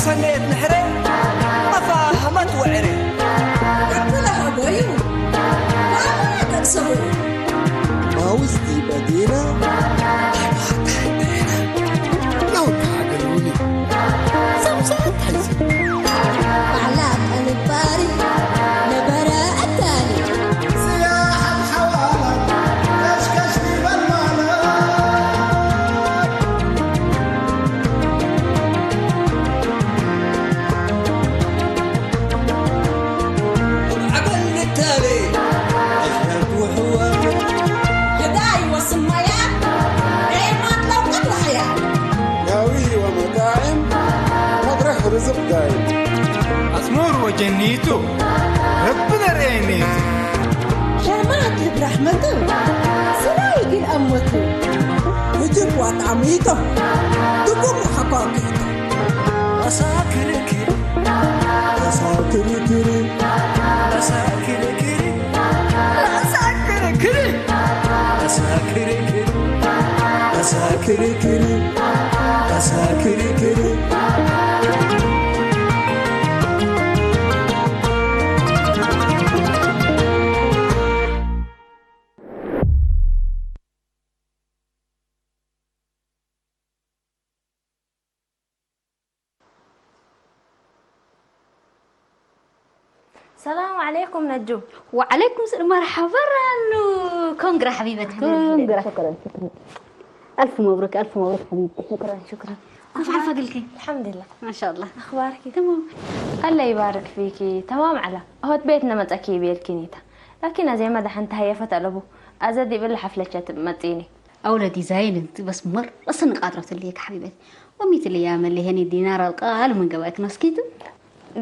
ሰነየት ንሕረ ኣፋ ሃማት ወዕረ ኣበላ ሃባዩ ዋላ ደቅሰቡ ማውስቲ በዲና ናውታ ሃገር እውን እዩ። ሳምሳት ሓይሲ ባዕላ ጠንባሪ ነበረ ኣካሊ ርዝቕ ዳይ ኣስሙር ወጀኒቱ ረቢ ነርእየኒ ሸማት ልብራሕመቱ ስራይ ግን ኣሞቱ ውጅብ ዋጣሚቶ ድጉም ሓኳኪቶ ኣሳክርክር ኣሳክርክር ኣሳክርክር ኣሳክርክር ኣሳክርክር ኣሳክርክር ኣሳክርክር ሰላም ዓለይኩም ነጁ። ወዓለይኩም ሰላም መርሓባ ራኑ። ኮንግራ ሓቢበት ኮንግራ። ሽክረን ሽክረን። ኣልፍ መብሩክ ኣልፍ መብሩክ ሓቢብቲ። ሽክረን ሽክረን። ኮፍ ዓልፋ ግልኪ። ኣልሓምዱሊላህ። ማሻኣላህ። ኣኽባርኪ? ተማም። ኣላ ይባርክ ፊኪ። ተማም ዓላ። ኣሆት ቤት ነመጸኪ ይቤልኪ ኒታ። ላኪን ኣዜ መዳሕ እንተ ሃየፈት ኣለቡ። ኣዘ ዲብል ሓፍለቸት መጺኒ። أولى ديزاين انت بس مرة سن قادرة اللي حبيبتي. وميت اللي يا ملي هني دينار القال من قواك نسكيتو.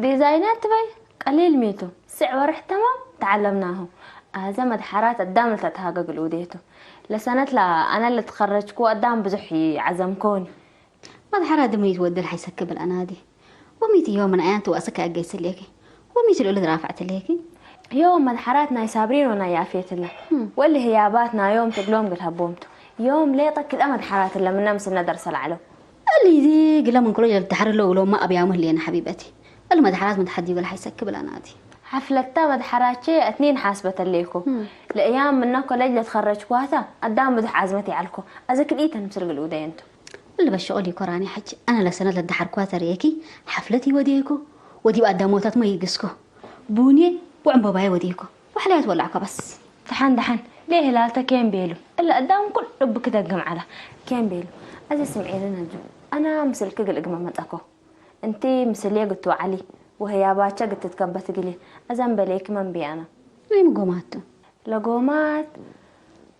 ዲዛይናት ትበይ ቀሊል ሚቱ ስዕ ወርሕ ተማም ተዓለምናሁ። ኣዘ መድሓራት ኣዳም ልተተሃገግል ውዴቱ ለሰነት ላ ኣነ ልትኸረጅኩ ኣዳም ብዙሕ ይዓዘምኮኒ። መድሓራት ድመይት ወደል ሓይሰክብል ኣናዲ። ወሚት ዮ ምን ኣያን ትዋእሰካ ኣገይስ ሌኪ። ወሚት ልኡል ራፍዕት ሌኪ። ዮ መድሓራት ናይ ሳብሪን ወናይ ያፌት ለ። ወሊ ህያባት ናዮም ትግሎም ግድ ሃቦምቱ። ዮም ሌጠ ክልአ መድሓራት ለ ምና ምስልና ደርሰ ላዕለው። እሊ እዚ ግለ ምን ኮሌጅ ልትሓር ለው ሎማ ኣብያሙ ህልየና ሓቢበቲ። እሊ መድሓራት ምን ተሓዲበ ለሓይሰክ ብላና ኣቲ። ሓፍለታ መድሓራቼ እትኒን ሓስበት ኣለይኩ። ለእያም ምና ኮሌጅ ለትኸረጅኳታ ኣዳም ብዙሕ ዓዝመት ይዓልኮ። ኣዘ ክልኢተን ምስል ግልኡ ደየንቱ። እሊ በሸቆ ሊኮራኒ ሓጅ ኣነ ለሰነት ለድሓርኳ ተርእየኪ ሓፍለት ይወድየኮ። ወዲብ ኣዳሞታት መ ይግስኮ። ቡኔ ወዕምበባየ ወድየኮ። ወሕለያት ወላዕካ በስ። ደሓን ደሓን ደይ ህላልተ ኬን ቤሉ እለ ኣዳም ኩሉ ልቡ ክደግም ዓላ ኬን ቤሉ። ኣዚ ስምዒኒ ነጁ ኣና ምስልኪ ግልእግመ መጸኮ። እንቲ ምስልየ ግትወዓሊ ወህያባቸ ግትትከበት ግሊ ኣዘን በሌኪ መንብያና። ናይ ምጎማቱ። ለጎማት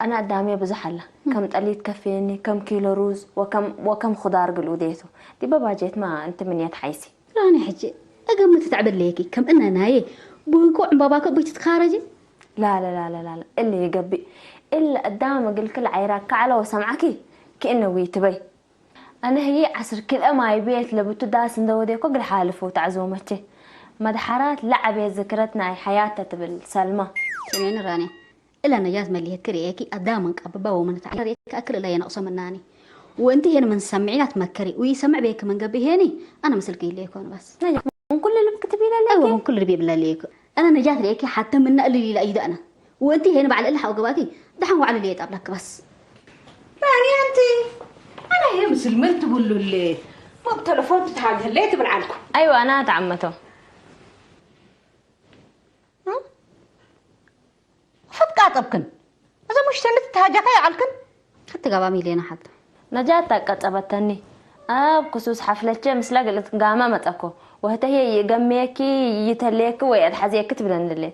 ኣና ኣዳምየ ብዙሕ ኣላ ከም ጠሊት ከፍየኒ ከም ኪሎ ሩዝ ወከም ወከም ኹዳር ግልኡ ደየቱ። ዲበ ባጀትማ እንቲ ምንየት ሓይሲ። ራኒ ሕጂ እገምት ተዕበለየኪ ከም እነ ናየ ብንቁ ዕምባባከ ቦይ ትትኻረጂ። ላላላላላ እሊ ይገብእ እሊ ኣዳም እግልክል ዓይራ ካዕለ ወሰምዓኪ ክእነ ውይ ትበይ። ኣነ ህይ ዓስር ክልኤ ማይ ቤት ለብቱ ዳስ እንደወደኮ ግል ሓልፉ ተዓዝቦ መቼ። መድሓራት ለዓቤት ዝክረት ናይ ሓያት ተትብል ሰልማ። ስሜን ራኒ እላ ነጃት መሊሀት ክርእየኪ ኣዳም እንቃብባ ወመን ተዓረር የካእክል እላ የነቕሶ ምናኒ። ወእንቲ ሄን ምን ሰምዒና ትመከሪ ወይሰምዕ ቤኪ መንገቢ ሄኒ ኣነ ምስልኪ ይለ ይኮን በስ። ነጃት ምን ኩሉ ልብ ክትቢለ ኣለኪ? እወ ምን ኩሉ ልብ ይብለ ለይኩ። ኣነ ነጃት ርእየኪ ሓተ ምና እልል ኢላ እዩ ደኣና። ወእንቲ ሄን ባዕለ እላ ሓው ገባኪ ደሓን ዋዕለ ለየ ጣብላክ በስ። ራኒ ኣንቲ ኣነ ሄ ምስል ምን ትብሉ ለ ሞብ ተለፎን ትትሃገለ ትብል ዓልኩ። ኣይዋ ኣና ተዓመቶ። ፈትቃጠብክን እዞም ውሽተን ልትተሃጃካ ይዓልክን። ክትጋባ ሚሌና ሓብታ። ነጃት ኣቀጸበተኒ ኣብ ክሱስ ሓፍለቸ ምስላ ግልት ጋማ መጸኮ። ወህተየ ይገምየኪ ይተልየኪ ወይ ኣትሓዝየኪ ትብለንለ።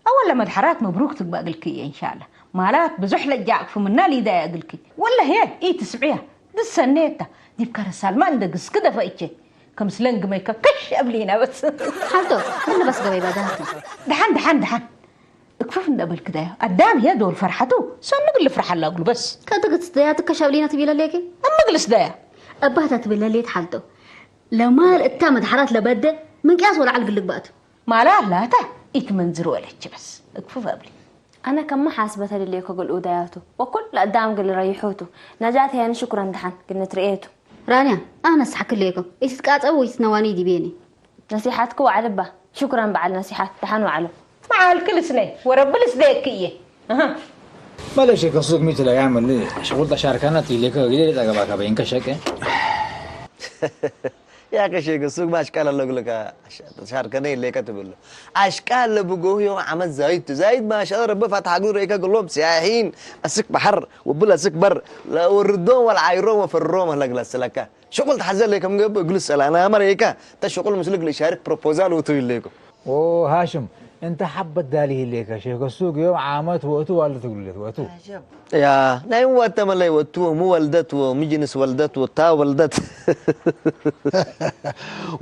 ኣወለ መድሓራት መብሩክ ትግባእ ግልኪ እየ እንሻላ። ማላት ብዙሕ ለጃ ኣቅፍምና ሊዳ እያ ግልኪ። ወለ ሄ ኢትስዕያ ድሰነየታ ዲብ ከረሳልማ እንደ ግስኪ ደፈእቼ። ከምስለን ግመይከ ከሽ ኣብሊና በስ። ሓልቶ፣ ምን በስ ገበይ ባዳህቱ። ደሓን ደሓን ደሓን። እክፍፍ እንደ በልክ ዳዮ ኣዳም ሄ ዶል ፈርሓቱ ሰኑ ግል ፍርሓላ እግሉ በስ። ከትግት ዳያ ትከሽ ኣብሊና ትቢለ ሌኪ። እምግልስ ዳያ። እባታ ትብለ ሌት ሓልቶ። ለማል እታ መድሓራት ለበደ ምንቅያስ ወላዓል ግልግባቱ። ማላ ኣላታ ኢትመንዝር ወለች በስ። እክፍፍ ኣብሊ። ኣነ ከማ ሓስበ ተልልየ ከገልኡ ዳያቱ ወኩል ለኣዳም ግል ረይሑቱ። ነጃት ሄን ሽኩረን ደሓን ግንት ርእየቱ። ራንያ፣ ኣነ ሳሕክለይኩም ኢትትቃጸው ኢትትነዋኒ ዲቤኒ። ነሲሓትክ ዋዕል እባ። ሹክራን በዓል ነሲሓት፣ ደሓን ዋዕሉ። መዓልክ ልስነ፣ ወረቢ ልስደየክ እየ። ኣሃ። መለሽ ከሱግ ሚት ለያመል ሽቁል ተሻርከና ትይሌከ ጊዜ ጠገባ ከበይን ከሸቀ። ያከ ሸገ ሱግ ማሽቃል ኣለግልካ ተሻርከነ ኢሌከ ትብሉ። ኣሽቃል ለብጎህዮ ዓመት ዛይት ዛይት ማሻ ረቢ ፋትሓ ግሩ ረይከ ግሎም ሲያሂን ኣስክ ባሕር ወብል ኣስክ በር ለወርዶም ወልዓይሮም ወፈሮም ለግለስለካ። ሽቁል ተሓዘለይ ከም ገብእ ግልስ ሰላና መረይካ። ተሽቁል ምስልግ ልሻርክ ፕሮፖዛል ውቱ ኢሌኩም። ኦ ሃሽም፣ እንተ ሓበት ዳሊ ኢሌከ ሸገ ሱግ ዮም ዓመት ወእቱ ዋልድ ትግሉለት ወእቱ። ያ ናይ ወተ መለይ ወቱ ሙ ወልደት ወ ምጅንስ ወልደት ወታ ወልደት።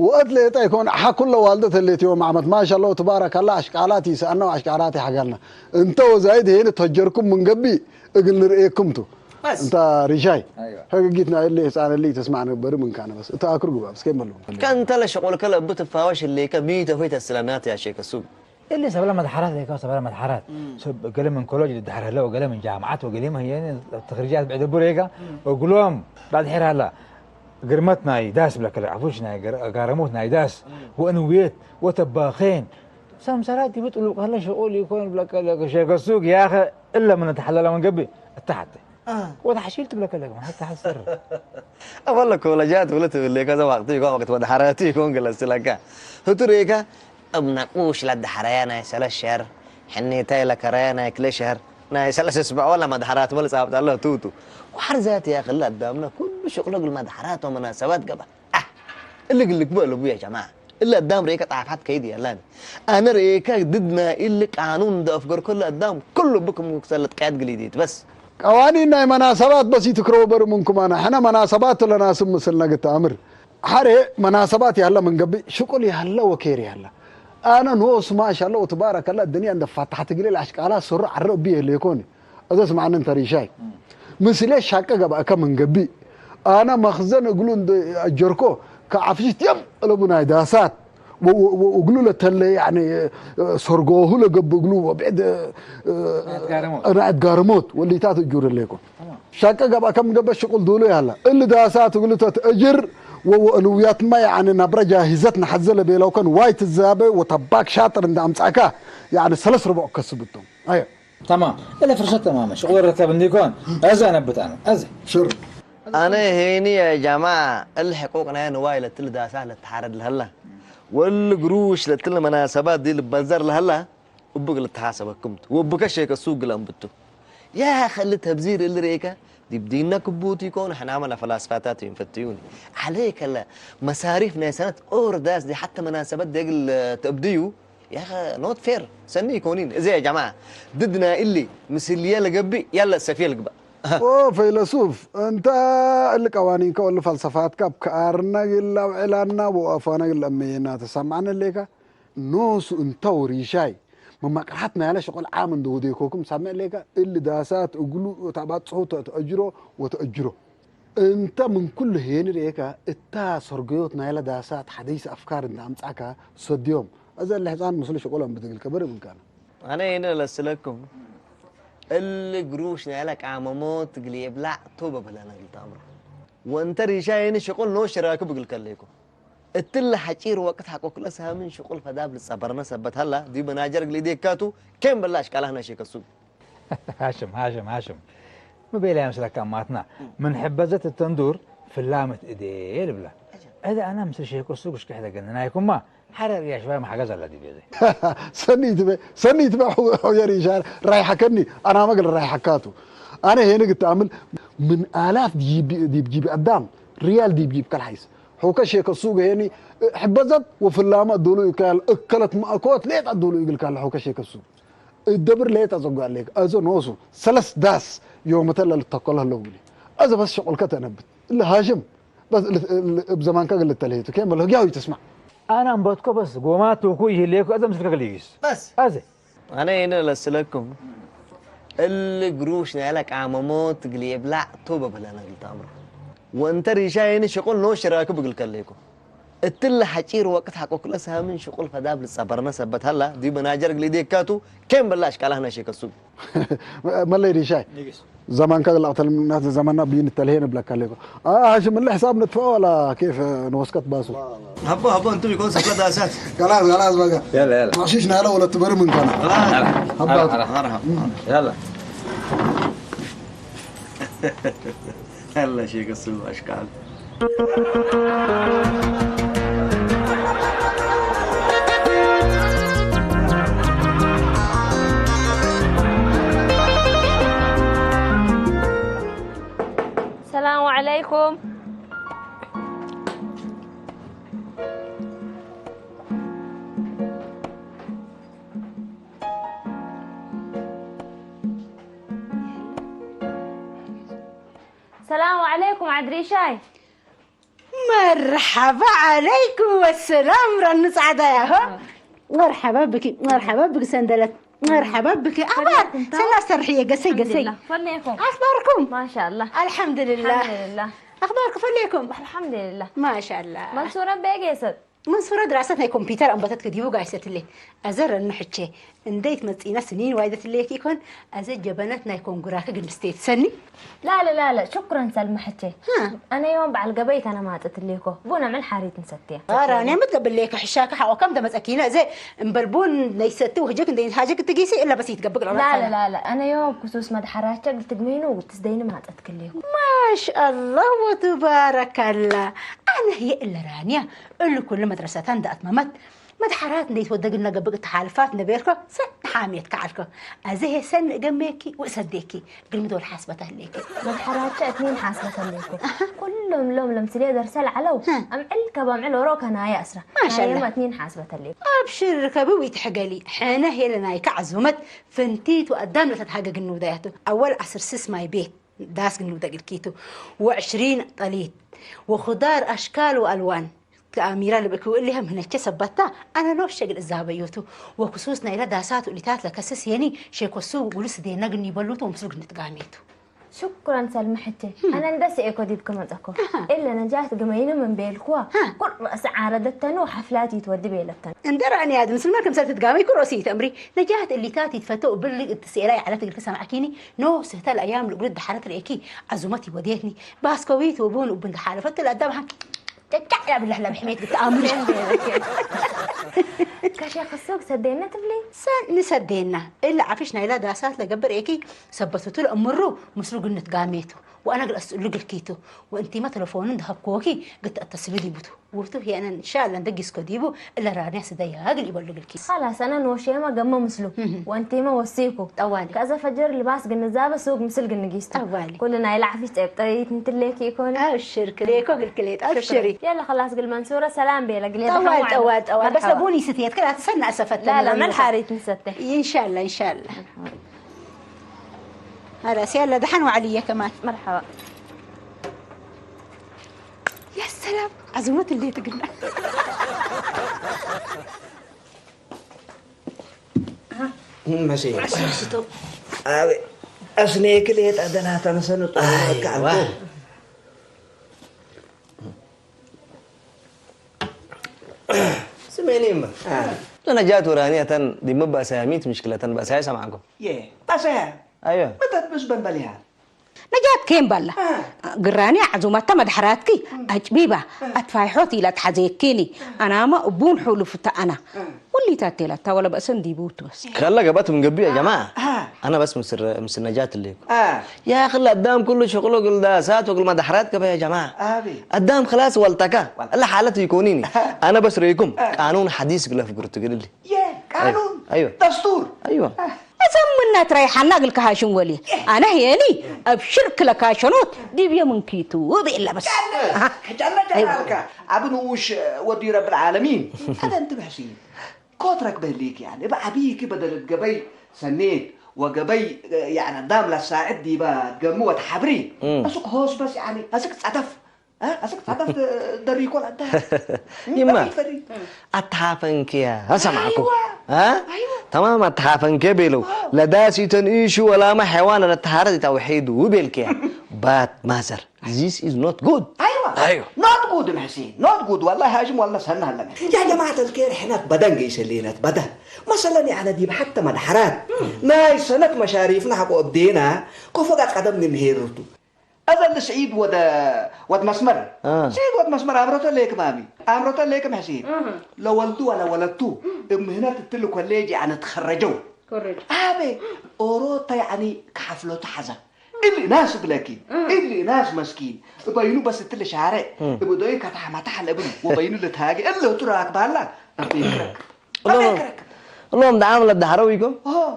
ወእት ሌጣ ይኮን ሓኩሎ ዋልደት ሌት ዮም ዓመት ማሻ ኣላሁ ትባረክ ኣላ። ኣሽቃላት ይስኣና ኣሽቃላት ይሓጋልና። እንተ ወዛይድ ሄን ተጀርኩም ምን ገቢ እግል ንርእየኩም ቱ። በስ። እንታ ሪሻይ ኣይዋ። ሕግጊት ናይ እሊ ህፃን እሊ ተስማዕ ነበር ምን ካነ በስ እታ ኣክሩ ግባ እስከ ይመሉ። ከንተ ለሸቆል ከለ እብ ትፋወሽ ሌከ ሚተ ሆይ ተስለናት ያሸከ ሱግ። እሊ ሰብለ መድሓራት ለይከው ሰብለ መድሓራት። ሰብ ገለ ምን ኮሎጅ ድድሕር ህለ ወገለ ምን ጃምዓት ወገለ ምን ህየን ተኽርጃት ብዕደቡ ሬጋ ወግሎም ባድሒር ሃላ ግርመት ናይ ዳስ ብለከለ ዓፉሽ ናይ ገር-፣ ጋረሞት ናይ ዳስ ወእንውየት ወተባኼን ሰምሰራት ይብጥሉ ከለ ሽቁል ይኮን ብለከለ ሸገሱግ ያኸ እለ ምን ተሓለለ መንገቢ እተሓተ ወተሓሺል ትብለከለ ከማን ሓታ ሓሰር። ኣፈለ ኮለጃት ብለ ትብለ ከዛ ወቅቲ ይኮን ወቅት ወደ ሓረቲ ይኮን ገለ ስለካ ህቱ ሬካ እብ ናቁሽ ለደሐረያ ናይ ሰለስ ሸህር፣ ሕኔታይ ለከረያ ናይ ክልኤ ሸህር፣ ናይ ሰለስ እስበዕ ወላ መድሐራት መል ጻብጥ ኣሎ ቱቱ። ወሐር ዛት ያኽል አዳምነ ኩሉ ሽቅሎ እግል መድሐራት ወመናሰባት ገባ። አህ! እሊ እግል ልግበእ ለቡ ያ ጀማዓ። እሊ አዳም ሬከ ጣፋት ከይድ የላኒ። አነ ሬከ ድድ ናይ እሊ ቃኑን እንደ አፍገርኮ እሊ አዳም ኩሉ ብክም ክሰለጥ ቀያድ ግሊዲት በስ። ቀዋኒን ናይ መናሰባት በስ ይትክረው በርም እንኩም አነ ሕነ መናሰባት ለናስብ ምስል ነግት አምር። ሐሬ መናሰባት ያለ ምን ገብእ ሽቁል ያለ ወኬር ያለ። አነ ኖስ ማሻአላ ወትባረከላ ድንያ እንደ ፋታሐት ግሌ ለአሽቃላ ሱር ዐረ እቢ የለ ይኮኒ። እዘስ ማዕነ እንተ ሪሻይ። ምስሌ ሻቀ ገብአከ ምን ገብእ። አነ መኽዘን እግሉ እንደ አጀርኮ ከዐፍሽት የም እለቡ ናይ ዳሳት። ወ-፣ ወ-፣ ወ-፣ እግሉ ለተለ ያኒ ሰርጎሁ ለገብእ እግሉ ወብዕድ ናዕት ጋረሞት። ናዕት ጋረሞት ወሊታት እጁር ለይኮን። ሻቀ ገብአ ከም ገበ ሽቁል ዱሉ ያላ። እሊ ዳሳት እግሉ ተትእጅር ወ-፣ ወእልውያትማ ያኒ ናብረ ጃሂዘት ነሐዘ ለቤለውከን ዋይ ትዛበ ወተባክ ሻጥር እንደ አምጻእካ ያኒ ሰለስ ርቡዕ ከስብቶም። አዮ። ተማም። እለ ፍርሰት ተማመ። ሽቁል ርከብ እንዲኮን። አዘ አነብት አነ። አዘ። ሽር። አነ ሄኒ ያ ጀማዓ እሊ ሕቁቅ ናይ ንዋይ ለትል ዳሳት ለትሓረድ ለሀላ። ወእሊ ግሩሽ ለትል መናሰባት ዲ ልበዘር ለሀላ። እብክ ልተሓሰበክምቱ ወብከ ሼከ ሱግ ለእንብቱ። ያኸ እሊ ተብዚር እሊ ርኤከ ዲብ ዲነ ክቡት ኢኮን ሕናመ ለፈላስፋታት ይንፈትዩኒ። ዓለየ ከለ መሳሪፍ ናይ ሰነት ኦርዳስ ዲ ሓተ መናሰበት ደግል ተእብድዩ ያኸ ኖት ፌር ሰኒ ኢኮኒን። እዚ ያ ጀማዓ ድድ ናይ እሊ ምስልየ ለገብእ ያለ ሰፊየ ልግባእ። ኦ ፈይለሱፍ እንተ እሊ ቀዋኒንከ ወሊ ፈልሰፋትካ ብከኣርና ግል አውዕላና ወአፋና ግል አመየና ተሰማዕነ ሌካ። ኖሱ እንተ ወሪሻይ መማቅርሓት ናይለ ሸቆል ዓም እንደ ወዴኮኩም ሳምዕ ሌካ እሊ ዳሳት እግሉ ወታባጽሑ ተእጅሮ ወተእጅሮ። እንተ ምን ኩሉ ሄኒ ርኤካ እታ ሰርገዮት ናይለ ዳሳት ሓደይስ አፍካር እንደ አምጻካ ሰድዮም። እዘ ለሕፃን ምስሉ ሸቆል እንብትግል ከበር ምንካና። አነ ይነ ለስለኩም እሊ ግሩሽ ናይለ ቃመሞት እግል የብላዕ ቶበ በለና እግል ተአምሮ። ወእንተ ሪሻ ይኒ ሽቁል ኖ ሽራኩ ብግል ከለይኩም። እትለ ሐጪር ወቅት ሐቆ ክለ ሳምን ሽቁል ፈዳብ ልጸበርነ ሰበት ሀላ ዲብ መናጀር እግል ኢዴካቱ ኬን በላ አሽቃላህና ሼከሱ። ሃሽም፣ ሃሽም፣ ሃሽም። ምቤላ የምስለካ ማትና። ምን ሕበዘት እተንዱር ፍላመት እዴ ልብላ። እደ አና ምስል ሼከሱ ግሽክሕ ለገንናይኩማ። ሐረ ሪያ ሽባይ መሓገዝ ኣላ ዲብ ዘይ። ሰኒ ትበ-፣ ሰኒ ትበ ሑ-፣ ሑጀር ይሻር ራይሓከኒ፣ ኣና መግል ራይሓካቱ። ኣነ ሄኒ ግታምል ምን ኣላፍ ዲብ፣ ዲብ ጂብ ኣዳም፣ ሪያል ዲብ ጂብ ከልሓይስ። ሑከ ሼከ ሱግ ሄኒ፣ ሕበዘት ወፍላመ ዶሎ ይካል፣ እከለት ማእኮት ሌጣ ዶሎ ይግል ካለ ሑከ ሼከ ሱግ። እደብር ሌጣ ዘጓ ሌክ፣ ኣዞ ኖሱ፣ ሰለስ ዳስ ዮመተ ለልተኮለ ህለው ግሊ። ኣዘ በስ ሸቁልከ ተነብት። እለ ሃሽም፣ በስ ል-፣ ል-፣ እብ ዘማንካ ግል ተለሄቱ፣ ኬን በሎ ህግያዊ ትስማዕ። አነ እምበትኮ በስ ጎማት ተውኩ ይህሌኮ እዘ ምስልከ ግልጊስ። በስ። አዘ። አነ ይነ ለስለኩም እሊ ግሩሽ ናይለ ቃመሞት እግል የብላዕ ቶበ በለና እግል ተአምሮ። ወእንተ ሪሻ ይኒ ሽቁል ኖ ሽራኩ ብግል ከሌኮ። እትለ ሓጪር ወቅት ሓቆ ክለ ሳምን ሽቁል ፈዳብ ልጸበርነ ሰበት ሃላ፣ ዲ መናጀር ግሊ ዴካቱ፣ ኬም በላሽ ቃላህና ሸከሱ። መለይ ዲሻይ። ዘማንካ ግላቅተል ምናት ዘማና ብይን ተልሄን ብለካ ሌኮ። ኣሽ ምለ ሕሳብ ንጥፋ ዋላ ኬፍ ንወስከት ባሱ። ሀቦ ሀቦ እንቱም ይኮን ሰፈ ዳሳት። ከላስ ከላስ በቃ። يلا يلا ማሽሽ ናለ ወለቱ በሪ ምንካና። مرحبا حبات. مرحبا يلا هلا شيخ السوق اشكال. السلام عليكم. السلام عليكم عدريشاي. مرحبا عليكم والسلام رن صعدا يا هو. مرحبا بك، مرحبا بك سندلت، مرحبا بك أخبار. سلا سرحية قسي قسي. فليكم. أخباركم؟ ما شاء الله. الحمد لله. الحمد لله. أخباركم فليكم؟ الحمد لله. ما شاء الله. منصورة بيجيسد. منصورة دراسة ናይ ኮምፒውተር ኣንበተት ከዲቡ ጋይሰትለ ኣዘረኒ ሕቼ እንዴት መጺና ስኒን ዋይደትለየኪ ይኮን ኣዘ ጀበነት ናይ ኮንጉራክ ግንስቴት ሰኒ لا لا لا لا شكرا سلمى حتي ها. أنا يوم بعد القبيت أنا ما تتليكو بونا من حاريت نستيا ራንያ ምትገብለየኪ ሕሻካ ሓቆ ከም ተመጸኪና እዘ እምበልቡን ነይሰቲ ውህጀክ እንደ ሃጀክ ትጊሲ እላ በስ ይትገብቅ لا لا لا لا أنا يوم كسوس ما تحراتك تقمينو وتسديني ما تتكليكو ማሻአላህ ወትባረካላ ኣነ ህየ እለ ራንያ እሉ ኩሉ መድረሰታ እንዳኣትመመት መድሓራት እንደይትወደግልና ገብቅ ተሓልፋት ነበርኮ ሰን ሓሜት ከዓልኮ ኣዘ ሄሰን እገሜኪ ውእሰዴኪ ግልምዶ ሓስበታ ህሌኪ መድሓራቸ እትኒን ሓስበተ ሌኩ ኩሎም ሎም ለምስሌ ደርሰ ለዓለው ኣምዕል ከባምዕል ወሮ ከናየ ኣስራ ማሻላ። ናየማ እትኒን ሓስበተ ሌኩ ኣብሽር ከብዊ ትሕገሊ ሕነ ሄለናይ ከዓዙመት ፍንቲት ወኣዳም ለተትሃገግን ንውዳያቱ ኣወል ዓስር ስስ ማይ ቤት ዳስ ግንውደ ግልኪቱ ወዕሽሪን ጠሊት ወኹዳር ኣሽካል ወኣልዋን ከኣሚራ ልብእኪ ውእሊሃ ምህነቸ ሰባታ ኣነ ኖሸ ግል እዛበዮቱ ወክሱስ ናይላ ዳሳት ውሊታት ለከስስ የኒ ሼኮሱ ውልስ ዴና ግን ይበሉቱ ወምስሉ ግንትጋሜቱ شكرا سلمى حتي أنا ندس إيكو ديب كما تكو إلا نجاة قمينة من بيلكوا كل رأس عارضتنا وحفلات يتودي بيلتنا እንደ ራእኒ ያድን ስልማ ከምሰል ትድጋመይ ኩሮሲ ተምሪ ነጃት እሊታት ይትፈተው ብል እትስኤላ ይዓለት እግልክ ሰማዕኪኒ ኖ ስህተል ኣያም ልጉድ ድሓረት ርእኪ ዓዙመት ይወድየትኒ ባስከዊት ወቡን ኡብን ተሓለፈት ለኣዳም ሓን ጨጫዕ ያብላህ ለብሕሜት ግትኣምሪ كشيخ السوق سدينا تبلي ንሰደየና እለ ዓፍሽ ናይላ ዳሳት ለገብር ኤኪ ሰበቱቱ ለእምሩ ምስሉ ግንት ጋሜቱ ወኣና ግልኣስ ልግልኪቱ ወእንቲማ ተለፎኑ እንደሃብኮኪ ግትኣተስሉ ዲቡቱ ውቱ የነን ሻለን ደጊስኮ ዲቡ እለ ራንያ ስደያ ግል ይበሉ ግልኪ خلاص أنا نوشيما قمة مسلو وانتيما وسيكو ጠዋሊ كذا فجر لباس قنزابة سوق مسل قنقيستو ጠዋሊ كلنا يلعب في طيب طيب نتليك يكون ኣብሽር ክሌኮ ግልክሌት ኣብሽሪ يلا خلاص قل منصورة سلام بيلا قل ጠዋል ጠዋል ጠዋል በሰቡን ይስትየት ክላ ትሰና ሰፈት لا لا ما الحاريت نسته ኢንሻላ ኢንሻላ خلاص يلا دحن وعليا كمان مرحبا يا سلام عزومة اللي تقلنا መሲ ኣበይ ኣስኔክል የጣደላታ ንሰኑ ጠበቃ ኣልኮ ስሜኒ እምበር ነጃት ወራኒ ኣተን ዲመባሳያ ሚት ምሽክለተን ባሳያ ሰማዕኩም የ ባሳያ ኣዮ መተት ምስ በንበሊያ ነጃት ኬን ባላ ግራኒ ዓዙማታ መድሓራትኪ ኣጭቢባ ኣትፋይሖት ኢላ ትሓዘየኪኒ ኣናማ እቡን ሑሉፍታ ኣና ወሊታት ቴላታ ወላ በእሰን ዲቡ ትበስ ከላ ገባት ምንገቢ ያ ጀማ ኣና በስ ምስ ነጃት ለይኩ ያ ክላ ኣዳም ኩሉ ሽቅሎ ግልዳ ሳት ወግል መድሓራት ገባ ያ ጀማ ኣዳም ክላስ ወልታካ እላ ሓለት ይኮኒኒ ኣነ በስ ረይኩም ቃኑን ሓዲስ ግለፍ ግርቱ ግልሊ ቃኑን ኣዮ ደስቱር ኣዮ እዘም ምናት ራይሓና እግል ከሃሽን ወልየ ኣነ ህየኒ ኣብ ሽርክ ለካሸኖት ዲብየ ምንኪቱ ብኤላ በስ ሕጃና ጃናልካ ኣብ ንኡሽ ወዲ ረብ العالمين ኣነ እንትብሕሲ ኮትረክ በህሊክ يعني እብ ዓብይኪ በደለት ገበይ ሰኔት ወገበይ يعني ዳም ለሳዕድ ዲባ ገሙ ወተሓብሪ እሱክ ሆስ በስ يعني እስክ ጸደፍ እስክ ጸደፍ ደሪኮል ኣዳ ይማ ኣተሓፈንክያ ሰማዕኩ ተማም ኣተሓፈንክያ ቤለው ለዳሲተን ኢሹ ወላማ ሐይዋን ለተሃረት ተውሒዱ ቤልክያ ባት ማዘር this is not good ኣይዋ ايوه. Not good محسين، not good والله. هاشم والله سنة هلا. يا جماعة الخير، احنا بدن قيس الليلة بدن. مثلا يعني دي حتى مدحرات. ناي سنة مشاريفنا حقو ابدينا. كفو قد قدم نمهيرتو. أذن سعيد ود ود مسمر. آه. سعيد ود مسمر أمرت ليك مامي. أمرت ليك محسين. لو ولدو ولا ولدتو. ام هنا تتلو كوليج يعني تخرجوا. ኮረጅ ኣበይ ኦሮታ ያኒ ክሓፍሎ ተሓዛ። እሊ ናስ ብለኪ እሊ ናስ መስኪን እባይኑ በስ እትል ሻረ እብዶይ ከታሕማታሕ ለብሉ ወበይኑ ልታገ እሊ ቱራክ ባላ እብይክረክ اللهم دعام للدحرويكم اه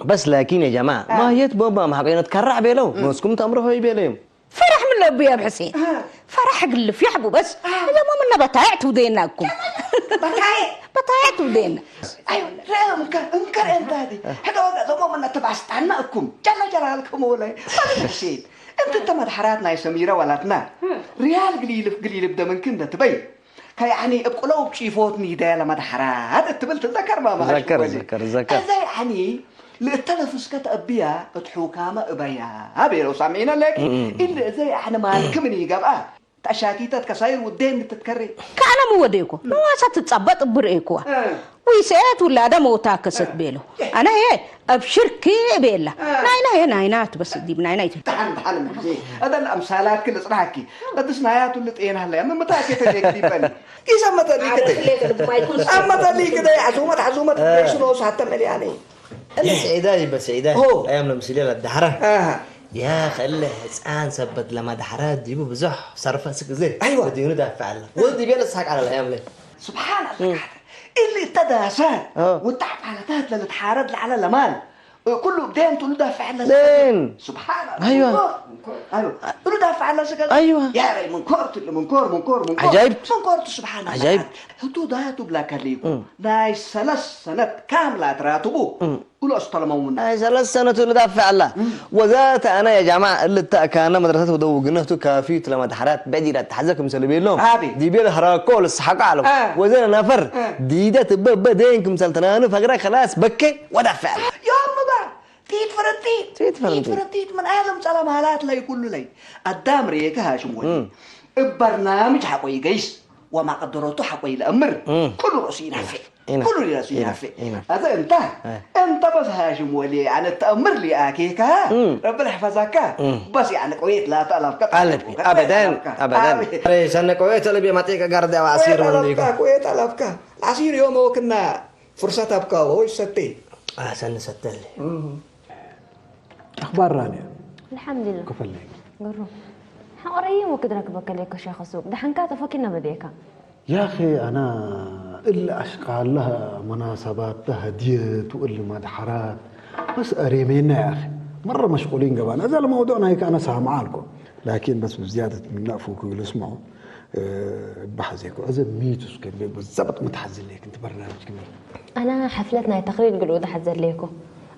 بس لكن يا جماعة ما هيت بابا ما حقينا تكرع بيلو مسكم تأمره هي بيليم ፈራሕ ምን ለቡ ኣብ ሕሴን ፈራሕ ግልፍ ያሕቡ በስ እዞሞ ምነ በታይዕ ትውደየና እኩም በታይዕ ትውደየና ايوه لا انكر انكر انت هذه حدا ولا زمو من تبع استعنا اكم جل جلالكم ولا حسين انت انت مدحرات ناي سميره ولاتنا ريال قليل قليل بدا من كنده تبين ከያኒ እብ ቁለው ጪፎት ኒደ ለመድሓራት እትብል ትዘከር ማማ ذكر ذكر ذكر እዛ ያኒ ልእተለፍ እስከ ተእብያ እት ሑካመ እበያ ቤለው ሳምዒነ ለኪ ኢለ እዘ ያኒ ማልክ ምን ይገብኣ ተሻኪተት ከሳይር ውዴን ትትከሪ ከኣነ ምወደይኮ ንዋሳ ትጻበጥ ብርእይክዋ ወይሰያት ውላደ መውታ ከሰት ቤሎ ኣነ ሄ ኣብ ሽርኪ ቤላ ናይና ሄ ናይና ትበስ ዲብ ናይና ይትል ተሓን ተሓን ምዜ እደን ኣምሳላት ክልጽናኪ ቅድስ ናያቱ ልጤና ለያ ምምታኬ ተዜክ ዲበኒ ይሰመተሊ ክደ ኣመተሊ ክደ ዓዙመት ዓዙመት ሽኖ ሳተ መልያኔ أنا سعيداي بس سعيداي هو. أيام لمسيلي للدحرة ኣሃ يا خلي حسان سبت لما دحرة ديبو بزح صرفة سكزي أيوة. وديونو دافع الله ودي بيلا سحق على الأيام لي ስብሓን ኣላ እሊ እተዳሳ اه. ወጣዕ ፋለታት ለልትሓረድ ለዓለ ለማል ኩሉ ብደን ትሉ ዳፍዕ ኣለ ደን። ስብሓን أيوة. እሉ ዳፍዕ ኣለ ስገ أيوة. ያረይ ምንኮር ትሉ ምንኮር ምንኮር ምንኮር عجائب. ምንኮር ቱ ስብሓን ኣላ عجائب. ህቱ ዳቱ ብላከሊኩ ናይ ሰለስ ሰነት ካምላ ትራትቡ እሉ ኣስተለመውና هاي ثلاث سنة تقول دافع الله وذات أنا يا جماعة اللي تأكانا مدرسة ودو جنة كافي لما دحرات بعدي لا تحزك مسلبي لهم أبي. دي بيل هراكول السحق على آه. وزن نفر آه. دي ده تبب دينك مسلتنا فقرا خلاص بكي ودافع الله ዮም እባ ቲት ፈረንቲት ቲት ፈረንቲት። ቲት ፈረንቲት ምን ኣለም ጸለማላት ለይ ኩሉ ለይ ኣዳም ርኤከ ሃሽም ወዲ እብ በርናምጅ ሓቆይ ገይስ ወማቀደረቱ ሓቆይ ለእምር ኩሉ ርእሱ ይናፍዕ ይናፍዕ። ኩሉ ርእሱ ይናፍዕ ይናፍዕ። ኣዘ እንታ እ። እንተ በስ ሃሽም ወሊ ኣነ ተእምር ሊኣኬካ ረቢ ልሕፈዛካ በስ ያዕኒ ቆየት ላተእላፍካ ኣለቢ። ኣበደን፣ ኣበደን። ሰነ ቆየት ኣለቢ ማጤቀ ጋርዳ ኣሲር ወንዲኩ። ቆየት ኣለፍካ ዓሲር ዮም ወክና ፍርሰት ኣብካ ወይ ሰቴ ሰነ ሰተሊ ኣኽባር ራንያ الحمد لله ክፈለይ قرو حقري وكدرك بكليك شيخ السوق دحنكا تفكينا بديكا يا أخي أنا إلا أشقى لها مناسبات تهديت وإلا مدحرات بس أريمينا يا أخي مرة مشغولين قبل هذا الموضوع نايك أنا سامع لكم لكن بس بزيادة من نقفوا كل اسمعوا بحزيكو إذا ميتوس كبير بالضبط متحزن ليك أنت برنامج كبير أنا حفلتنا تقرير قلو ده حزر ليكو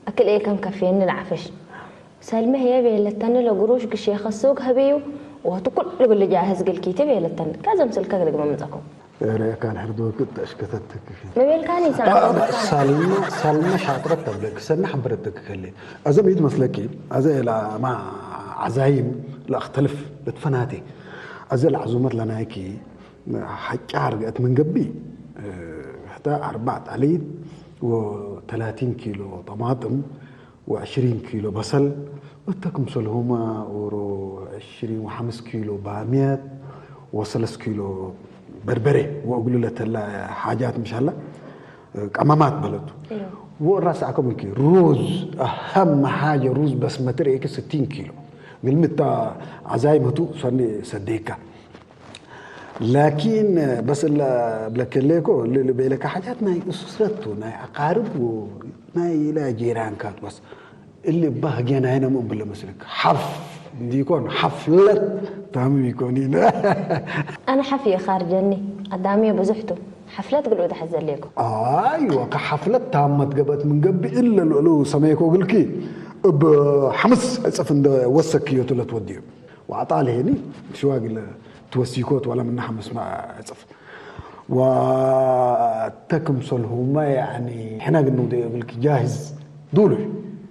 أكل إيه كم كفيني العفش سلمى هي بيلتني لقروش قشي خسوق هبيو وهتو كل قل جاهز قل كيتي بيلتني كازم سلكا قل قمم زكو ريكان حردوك أشكتتك مبيل كان يسمع ሳልማ ሳልማ ሻጥረት ተብለክ ሰና ሓበረተክ ከለ ኣዘም ይት መስለኪ ኣዘ ላ ማ ዓዛይም ለእክተልፍ ለትፈናቴ ኣዘ ለዓዙመት ለናይኪ ሓጫ ርግአት ምን ገቢ ሕተ ኣርባዕ ጣሊት ወተላቲን ኪሎ ጠማጥም وعشرين كيلو بصل وتكمسلهما ورو عشرين وخمس كيلو باميات وثلاث كيلو بربري وأقول له تلا حاجات مش هلا قمامات بلد والراس عكم كي روز أهم حاجة روز بسمتي ريك ستين كيلو قلمت عزايم هتو سني سديكا لكن بس ال- بلكليكو اللي بيلك حاجات ناي اسرته ناي اقارب وناي لا جيران كات بس اللي بهجنا هنا مو بلا مسلك حف ديكون حفلة تام يكونين أنا حفي خارجني قدامي بزحته حفلات قلو ده حزليكو ايوه كحفلة تامة قبت من قبل الا لؤلؤ سميكو قلكي بحمس اصف وسك يوتلت وديو وعطال هني شو اقول توسيكوت ولا من حمس ما اصف وتكمسل هما يعني احنا قلنا دي يقول لك جاهز دولو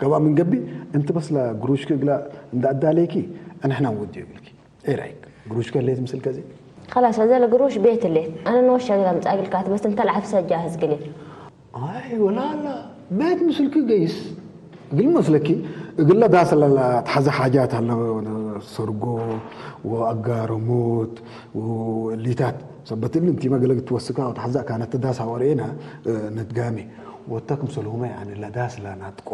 قبا من قبل انت بس لا قروش كلا عند اداليكي انا احنا نودي يقول لك ايه رايك ግሩሽ ከሌት ምስል ከዚ خلاص هذا القروش ቤት ሌት ኣነ ንወሻ ግላ ምጻግልካት በስ እንተ ለዓፍ ሰጃ ህዝግሌ ኣይ ወላላ ቤት ምስልኪ ገይስ እግል መስለኪ እግለ ዳስ ለላ ተሓዘ ሓጃት ኣለወ ሰርጎ ወኣጋረሞት ወሊታት ሰበትል እንቲ መገለግ ትወስካ ወተሓዛ ካነት ዳስ ኣወሬና ነትጋሚ ወታ ክምሰልሁመ ያኒ ለዳስ ለናጥቆ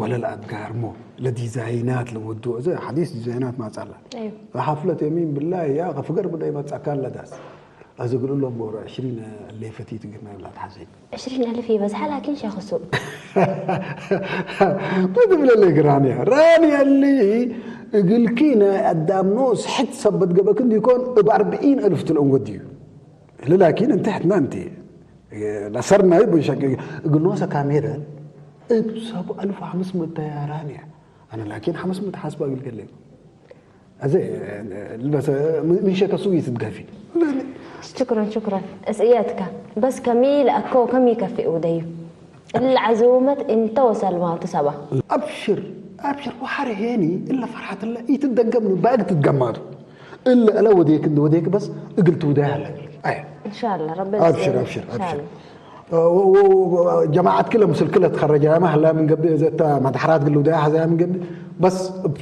ወለ ለኣጋርሞ ለዲዛይናት ለወዶ እዚ ሓዲስ ዲዛይናት ማጻላ أيوة. ሓፍለት የሚን ብላይ ያ ከፍገር ብላይ መጻካ ለዳስ ኣዘግልሎም ቦሮ ዕሽሪን ሌፈቲት ግና ላትሓዘኝ عشرين ألف يبزح لكن شخص ما تبلا لك رانيا رانيا اللي እግልኪ ናይ ኣዳም ኖስ ሕት ሰበት ገበክ እንዲኮን እብ ኣርብዒን እልፍ ትልኦም ወድዩ ለላኪን እንተ ሕትና እንቲ ለሰርና ይቦ ሸቅ እግል ኖሰ ካሜረ እብ ሰብ ኣልፍ ሓምስ ምእተ ያራንያ ኣነ ላኪን ሓምስ ምእተ ሓስብ ኣግልገለ ኣዘ ልበሰ ምን ሸከ ሱይ ትትገፊ شكرا شكرا اسئيتك بس كميل أكو كم يكفي وديو العزومة انت وسلمى تسبع ኣብሽር ኣብሽር ወሓረ ሄኒ እለ ፈርሓት እለ ኢትደገም ባእግ ትትገማቱ እለ እለ ወዴክ እንደ ወዴክ በስ እግል ትውዳይ ኣለ ኣይ إن شاء الله ربي ኣብሽር يسلمك. ኣብሽር إن شاء ኣብሽር الله ጀማዓት ክለ ምስል ክለ ተኸረጃ ያማ ህላ ምን ገቢ ዘታ ማድሓራት ግል ውዳይ ሓዛ ምን ገቢ በስ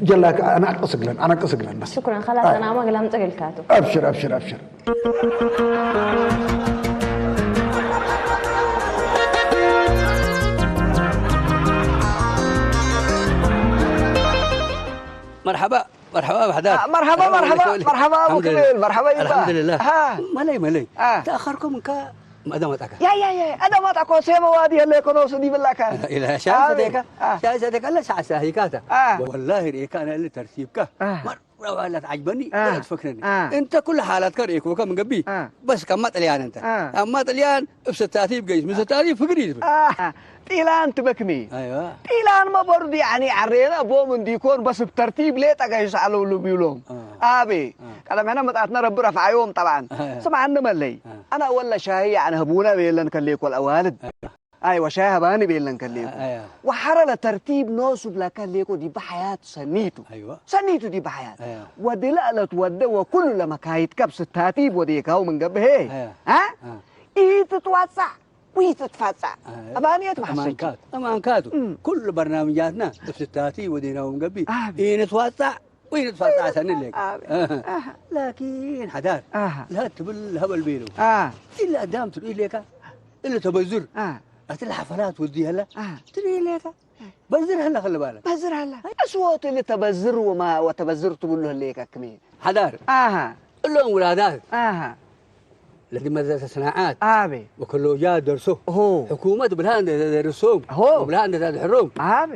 ጀላክ ኣናቅስ ግለን ኣናቅስ ግለን በስ شكرا خلاص أنا ما قلمت قلكاتو ኣብሽር ኣብሽር ኣብሽር مرحبا مرحبا بحدار مرحبا مرحبا مرحبا ابو كميل مرحبا يبا الحمد لله ها ملي ملي آه. تاخركم انك ما دام اتاك يا يا يا انا ما تعكو سيما وادي اللي كنو سدي بالله كان الى شاي سديك آه. شاي سديك الا ساعه ساهيكاتا آه. والله ريكا انا اللي ترتيبك آه. مره ولا تعجبني آه. ولا تفكرني آه. انت كل حالاتك ريكوكا من قبي آه. بس كما طليان انت آه. اما طليان ابسطاتي بقيس مستاتي فقري آه. ጢላን ትበክሚ ايوه ጢላን መበሩ ዲዓኒ ዓሬና ቦም እንዲኮን በስ ብተርቲብ ሌ ጠቀሽ ኣለውሉ ቢብሎም آه. ኣቤ ቀደም ሕና መጣትና ረቢ ረፍዓዮም ጠብዓን آه. ስምዓኒ መለይ آه. ኣና ወላ ሻሂ ያዕኒ ህቡና ቤለን ከሌኮ ኣዋልድ ኣይወ ሻሂ ሃባኒ ቤለን ከሌኮ ايوه ወሓረ ለተርቲብ ኖሱ ብላካ ሌኮ ዲባ ሓያት ሰኒቱ ايوه ሰኒቱ ዲባ ሓያት ايوه ወዲ ለእለት ወደ ወኩሉ ለመካይት ከብ ስታቲብ ወዴካው ምን ገብሄ ايوه አ آه. ኢትትዋጻዕ ወይትትፋጻዕ آه. ኣባንየት ማሕሰች أمانكات أمانكات مم. كل برنامجاتنا افتتاتي ودينا ومقبي آه. إيه نتوسع وين نتوسع سنين لك آه. آه. آه. لكن حدار آه. لا تبل هبل بيلو آه. إلا دام تروح لك إلا تبزر آه. أتل حفلات ودي هلا آه. تروح لك بزر هلا خلي بالك በዝር ሃላ ኣስወት ልተበዝር ወማ ወተበዝር ትብሉ ህለየካ ክሜ حدار ኣሃ اللهم ولادات ኣሃ الذي مدرسة صناعات ኣቤ وكلوجات درسوم هو. حكومة بلها درسوم هو. وبلها تدحروم ኣቤ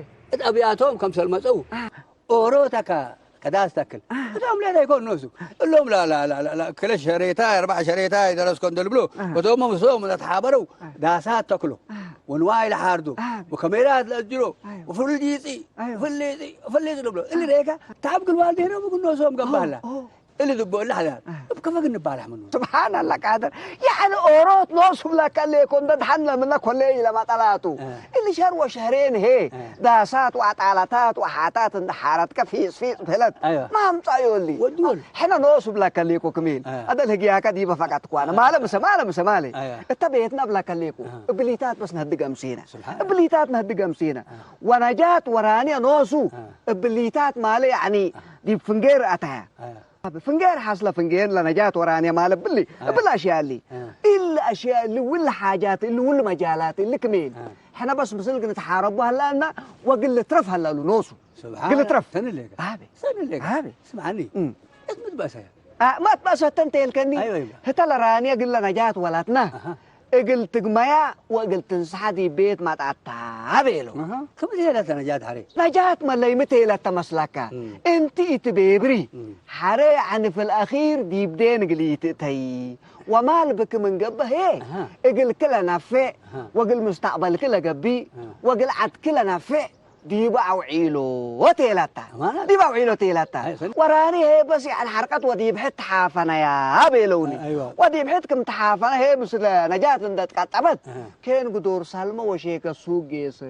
أبياتهم كم سلمتوا آه. أوروتك كداس تاكل آه. እቶም ሌላ ይኮን ነሱ እሎም ላላላላ ክለ ሸሬታ ኣርባዕ ሸሬታ ይደረስኮ እንደልብሎ آه. እቶም ምስኦም እናተሓበረው ዳሳት ተክሎ آه. ወንዋይ ለሓርዶ آه. ወከሜራት ለእጅሮ أيوة. ወፍልዲፂ أيوة. ፍልዲፂ ፍልዲፂ ንብሎ እሊ ሬካ ታብ ግልዋል ዴኖ ብግኖ ሰኦም ገባህላ أوه. እሊ ዝቦ እሊ ሓዳር آه. እብ ከፈግ ንባላሕ ምኑ سبحان الله قادر يعني أوروت نوصف لك اللي يكون ده حنا من كل إلى ما طلعتوا آه. اللي شهر وشهرين هي آه. داسات وعطالتات وحاتات عند حارتك في في بلد أيوة. ما هم طايولي ودول. حنا نوصف لك اللي يكون كمين آه. هذا الهجي هكا ديبا فقط كوانا مالا مسمالة مسمالة أيوة. انت بيتنا بلاك اللي يكون آه. بليتات بس نهدق أمسينا سبحان بليتات نهدق أمسينا ونجات ورانيا نوصو آه. بليتات مالي يعني دي فنجير أتايا أيوة. فنجير حصل فنجير لنجات ورانيا مال بلي آه. بلا أشياء اللي آه. إلا أشياء اللي ولا حاجات اللي ولا مجالات اللي كمين آه. حنا بس مسلق نتحارب وهلا لنا وقل ترف هلا نوصو سبحان قل ترف سنة ليك هذه سنة ليك هذه اسمعني مم. اسمع بس آه، ما تبقى ستن تيل كني أيوة، أيوة. هتا لرانيا قل نجات ولاتنا أها. اقل تقميا واقل تنسحدي بيت ما تعتها بيلو أها. كم ليه لا تنجات حري نجات ما لي متى لا تمسلكا مم. انت اتبيبري مم. حري عن في الاخير دي بدين قليت تي ومال بك من قبه هي أها. اقل كلا نفع أها. واقل مستقبل كلا قبي أها. واقل عد كلا نفع ديبا أوعيلو وتيلاتا أمانة؟ ديبا أوعيلو تيلاتا أي، سن- وراني هي بس على الحركة وديب حت حافنا يا بيلوني أيوة. وديب حت كم تحافنا هي مثل نجاة لندت قطبت أها. كين قدور سلمى وشيك السوق جيس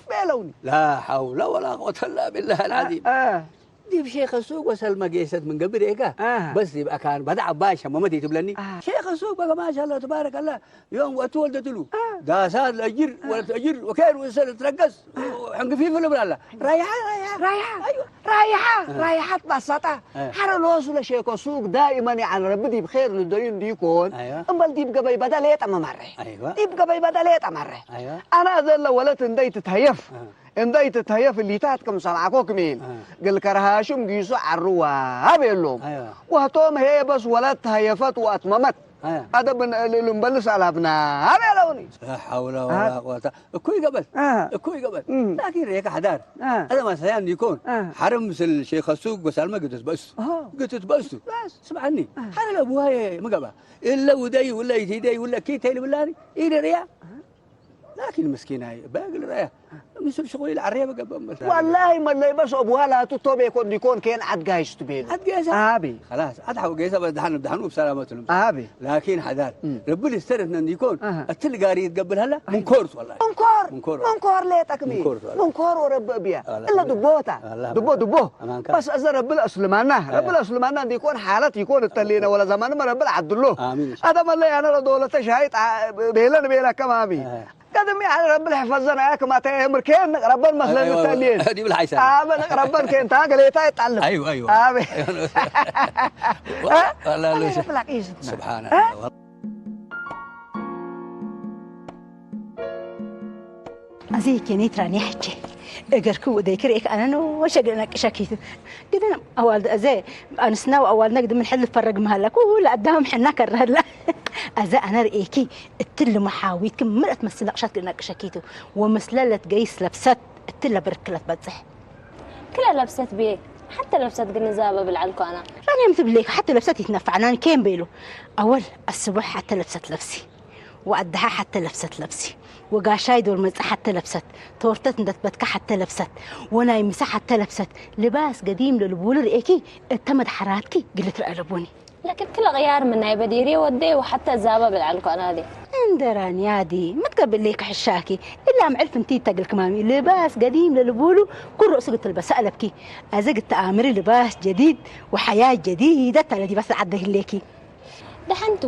بيلوني لا حول ولا قوة إلا بالله العظيم آه. ዲብ ሼኸ ሱቅ ወሰልመ ጌሰት ምን ገብር ኤጋ። ኣሃ። በስ ዲብ ኣካን በዳ ዓባይ ሸመመት ይትብለኒ። ኣሃ። ሼኸ ሱቅ በገ ማሻላ ተባረከላ። ዮም ወቱ ወልደትሉ። ኣሃ። ዳሳ ለእጅር ወለት እጅር ወከር ወሰል ትረገስ። ሕንግፊ ፍል ብላላ። ራይሓ፣ ራይሓ። ራይሓ። ኣይዋ። ራይሓ፣ ራይሓት ባሳጣ። ኣሃ። ሓረ ሎሱ ለሼከ ሱቅ ዳኢመን ያዓን ረቢ ዲብ ኸር ንደዩ እንዲኮን። ኣይዋ። እምበል ዲብ ገበይ በዳ ሌጠ መማረ። ኣይዋ። ዲብ ገበይ በዳ ሌጠ ማረ። ኣይዋ። ኣና ዘለ ወለት እንደይ ትትሀየፍ። ኣሃ። እንደ ይትተየፍ ሊታት ከም ሰምዓኮ ክሜን። እ። ግል ከርሃሽም ጊሱ ዓርዋ ቤሎም። ኣይዋ። ወህቶም ሄ በስ ወለት ተየፈት ወአትመመት። ኣየ። ኣደ ብን እልል እምበልስ ኣላብና ቤለውኒ። ላ ሐውለ ወላ አ- ቁወተ። እኩይ ገበል። አ። እኩይ ገበል። እም። ላኪን ሬካ ሐዳር። አ። ኣደ ማሳያን ይኮን። አ። ሐረም ምስል ሼኸ ሱቅ ጎሳልመ ግትት በእሱ። አ። ግትት በእሱ። በስ። ስምዓኒ። አ። ሐረ ለቡሃየ ምገባ። እለ ውደይ ውለ ይትደይ ውለ ኪተይ ልብላኒ። ኢደ ርያ። አ። ላኪን ምስኪናይ በግል ረያ ምስል ሽኹል ኢለ ዓርየ በገበ እምበል። ወላሂ መለይ በስ ኦብዋ ላቱ ቶቤ ኮን ዲኮን ኬን ዓድ ጋይስ ቱ ቤሉ። ዓድ ጌሳ? ኣቢ። ኸላስ፣ ዓድ ሓው ጌሳ በ ደሓን፣ ደሓን ወብ ሰላመት ሉም። ኣቢ። ላኪን ሓዳር፣ እም። ረቢ ልስተረት ነን ዲኮን፣ ኣሃ። እትል ጋሪ ይትገብር ሃላ፣ ኣይ። ምንኮርስ ወላሂ። ምንኮር። ምንኮር። ምንኮር ለየጠቅሚ። ምንኮር ወላሂ። ምንኮር ወረቢ እብያ። ወላሂ። እለ ድቦታ። ወላሂ። ድቦ፣ ድቦ። ኣማንካ። በስ እዘ ረቢ ለእስልማና፣ ኣያ። ረቢ ለእስልማና ዲኮን ሓለት ይኮን እተሌነ ወላ ዘማንመ ረቢ ለዓድሎ። ኣሚን። ኣደ መለይ ኣነ ለዶለተ ሻይ ጣ-፣ ቤለን ቤላ ከማሚ። ኣያ። ቀደም ያህል ረብል ሕፈዘን ኣያ ክማታ የምር ኬን ረበን መስለን ኣይዋ፣ ተልየን። ዲብል ሓይሳ። ኣበ ረበን ኬን ታ ገሌታ ይጣልም። ኣይዋ፣ ኣይዋ። ኣበ። ዋ-፣ ዋላ ሎ ሸ-፣ ብላቅ ይዝ። ስብሓን እ? ኣላህ። ኣዚ ኬኔት ራኒ ሕቼ እገርክ ወደይ ክሬክ ኣነ ነው ሸገ ነቅሸኪት ግድን ኣዋልድ ኣዘ ኣንስና ወኣዋልድና ግድን ምን ሕል ፈረግ መሃላ ኩሉ ኣዳም ሕና ከረህላ ኣዘ ኣነ ርኤኪ እትል መሓዊት ክምረት መስል ነቅሻት ግድን ነቅሸኪቱ ወመስለለት ገይስ ለብሰት እትለ ብርክለት በጽሕ ክለ ለብሰት ብየ ሓተ ለብሰት ግንዛበ ብልዓልኩ ኣና ራንያም ትብሌክ ሓተ ለብሰት ይትነፋዕናን ኬም በይሉ ኣወል ኣስቡሕ ሓተ ለብሰት ለብሲ ወኣደሓ ሓተ ለብሰት ለብሲ ወጋሻይ ዶር መጽ ሓተ ለብሰት ቶርተት እንደትበትካ ሓተ ለብሰት ወናይ ምሳ ሓተ ለብሰት ልባስ ገዲም ለልቡሉ ርኤኪ እተ መድሓራትኪ ግልት ረአ ለቦኒ ለክክለ ቅያር ምናይ በዲሪ ወደይ ወሓተ ዛባ ብልዓልኮ ኣናዲ እንደ ራንያዲ መትገብለይ ክሕሻኪ እላ ምዕል ፍንቲ ተግል ክማሚ ልባስ ገዲም ለልቡሉ ኩሉ ርእሱ ግትልበሰ ኣለብኪ ኣዘ ግተኣምሪ ልባስ ጀዲድ ወሓያ ጀዲደት ኣለዲባስ ዓደ ህሌኪ ደሓንቱ